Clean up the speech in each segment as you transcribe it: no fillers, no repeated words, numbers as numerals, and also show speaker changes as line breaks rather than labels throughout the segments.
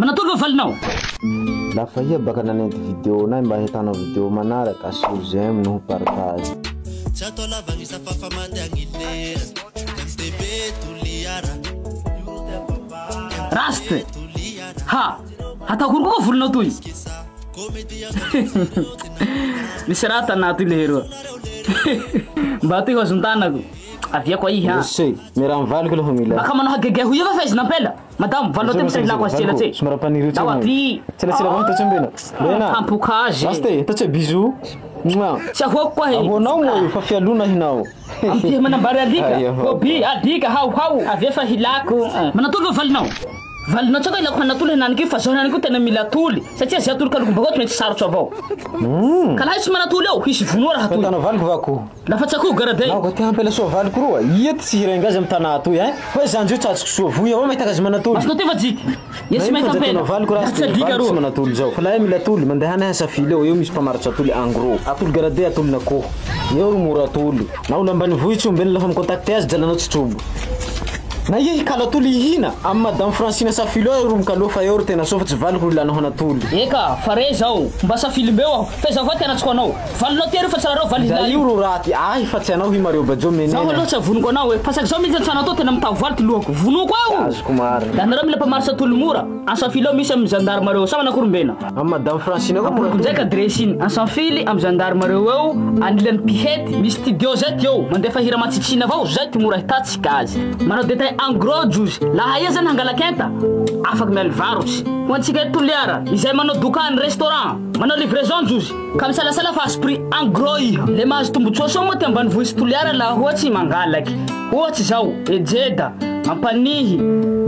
Manatoro va valinao?
Lafa iha baka nanenty video nay mba ahitanao video manaraka asio j'aime noho partage.
Tsy atao lava gny safafa mandeha gny lera MTB Toliara.
Raste! Ha! Hatao akory koa volonao toy? Misy raha tanà toy lehiroa. Mba toy ho azon-tanako. Aviako aiha.
Ose, miaraha mivaliko aloha mila.
Baka manao hagegea ho io va faizy nampela? Madamo, valinao ty misy lako azy tsela tse.
Somary ampanirio
Dawa aty.
Tselatsela avao hitatse mbena. Mbena.
Tampoka azy.
Raste, hitatse bisous. Mouah.
Tsy ahoako koa he.
Ahoanao moa io fa fialona hinao.
Ampihy manambary alika.
Aia, ho.
Hoby, alika, hao hao. Avy efa hilako. Manatoly va valinao? Valinao tsaka ilako hanatoly henaniky fa zao henaniky tena mila atoly. Satria zay atoly kaloko bakao tsy maintsy sarotro avao. Ka laha tsy manatoly ao, hisy vonoa raha toy.
Fahitanao valiko va akoho?
Lafa tsy akoho garade.
Nao ka te hampela soa valiko roa. Ia ty tsy hirenga azy amy tanà toy hein? Hoe zanjo io tsatsiko soa voy avao mahita azy manatoly.
Masonao ty va jiky? Ia tsy mahita ampela.
Valiko
Laha
raha
tsy alika
valiko tsy
roa.
manatoly zao. Fa laha mila atoly mandehana safily eo, eo misy mpamaritra atoly en gros. Atoly garade atolin'akoho. Eo ro mora atoly. Na olo ambanivohitsy ombena lafa micontacte azy jalanao tsy trobo. Na ia hikalo atoly hihina amy madame Francine Safilo eo ro mikaloa fa eo ro tena soa fa tsy valiko ro ilanao hanatoly.
Eka, fa re zao, mba safilimbeo aho, fa izaho va tena tsiko anao. Valinao ty aro fa tsy raha reo valy
Za
hilay
io ro raty ahy fa tsy anao hi Mario Bajo
Zaho
menena.
aloha tsy avonoko anao e, fa saky zao mihitsy an-trano atao tena mitavo valy ty lohako. Vonoko aho!
Azoko marina.
Da nareo mila mpamaritra atoly mora, Ansafily ao misy amin'ny gendarme reo, sa manakory-mbena?
Amy madame Francine koa mora
Ampoliko ndraiky adresy iny, Ansanfily amy gendarme reo eo, anilan'ny mpihety, misy studio zay ty eo, mandefa hira matsitsina avao, zay ty mora ahitatsika azy. Manao détail en gros drozy, laha ia zany hangalak'enta, afaky mialy varotsy. Ho antsika eto Toliara, izay manao dokany, restaurant, manao livraison drozy, ka misalasala fa azo prix en gros iha. Le mahazo tombotsoa soa moa ty ambanivohitsy Toliara laha ohatsy mangalaky. Ohatsy zao, Ejeda, Ampanihy,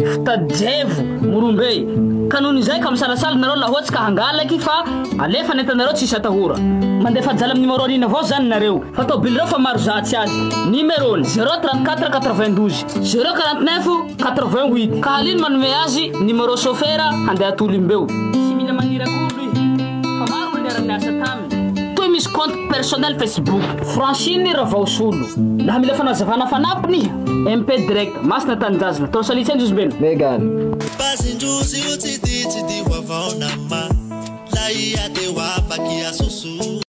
Fitajevo, Morombe. Ka noho izay ka misalasala nareo laha ohatsy ka hangalaky fa alefa ny entanareo tsisy atahora. Mandefa jala amin'ny numéro nina avao zany nareo. Fa tôbily reo fa maro zatsy azy. Numéro-ny 034 92 049 88. Ka halino manome azy numéro chauffeur handeha atoly mbeo. Tsy mila manirak'olo iha. Fa maro olo niara-niasa taminy. Toy misy compte personnel Facebook. Francine Ravaosolo. Laha mila fanazavana fanampiny iha. MP direct. Masina tanindrazana. Torosalitsa Ndrozimbena.
Megan.
Bazindrozy io tsy di tsy di ho avao nama. Laha ia de ho afaky asoso.